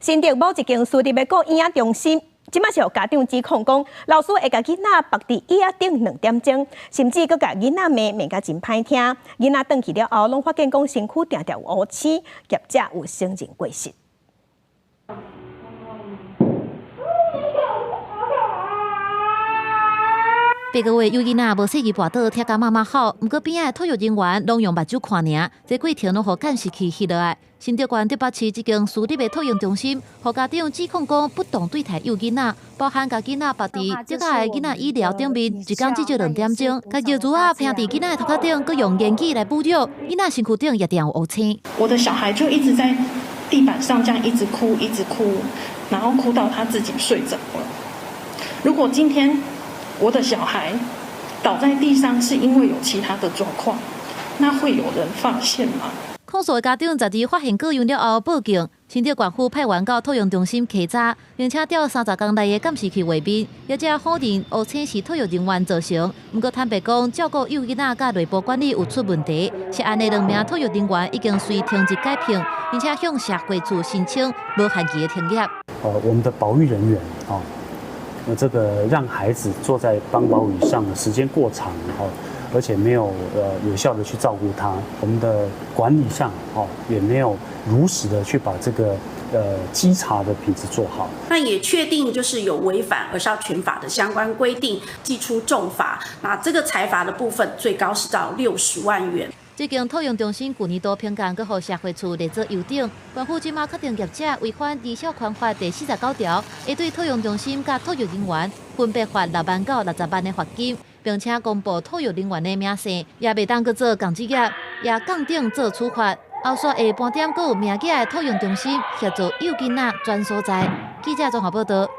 新竹某一間私立的顧嬰仔中心，這馬是予家長指控講，老師會共囡仔縛佇椅仔頂2點鐘，甚至閣共囡仔罵罵甲真歹聽。囡仔轉去了後，攏發現講身軀定定有烏青，業者有承認過失。 8個月幼囡仔無細日跋倒，聽甲媽媽吼，毋過邊仔的托育人員攏用目睭看爾，這過程攏予監視器翕落來。新竹縣竹北市這間私立的托嬰中心，予家長指控講不當對待幼囡仔，包含共囡仔縛佇竹仔的囡仔椅療頂面，一工至少2點鐘，共尿珠仔拼佇囡仔的頭殼頂，閣用言語來侮辱，囡仔身軀頂也定有烏青。我的小孩就一直在地板上這樣一直哭，一直哭，然後哭到他自己睡着了。如果今天我的小孩倒在地上，是因為有其他的狀況，那會有人發現嗎？控訴的家長12發現過樣了後報警，新竹縣府派員到托嬰中心稽查，並且調30工內的監視器畫面，業者否認烏青是托育人員造成。毋過坦白講，照顧幼囡仔佮內部管理有出問題，涉案的兩名托育人員已經隨停職解聘，並且向社會處申請無限期的停業。我們的保育人員啊，那這個讓孩子坐在幫寶椅上的時間過長，而且沒有有效的去照顧他，我們的管理上哦也沒有如實的去把這個稽查的品質做好。那也確定就是有違反兒少權法的相關規定，祭出重罰。那這個裁罰的部分最高是到60萬元。這間托嬰中心舊年度評鑑，閣予社會處列做優等。縣府這馬確定業者違反兒少權法第49條，會對托嬰中心佮托育人員分別罰6萬到60萬的罰金，並且公布托育人員的名姓，也袂當閣做仝職業，也降等做處罰。後續下半點閣有名額的托嬰中心協助幼囡仔轉所在。記者綜合報道。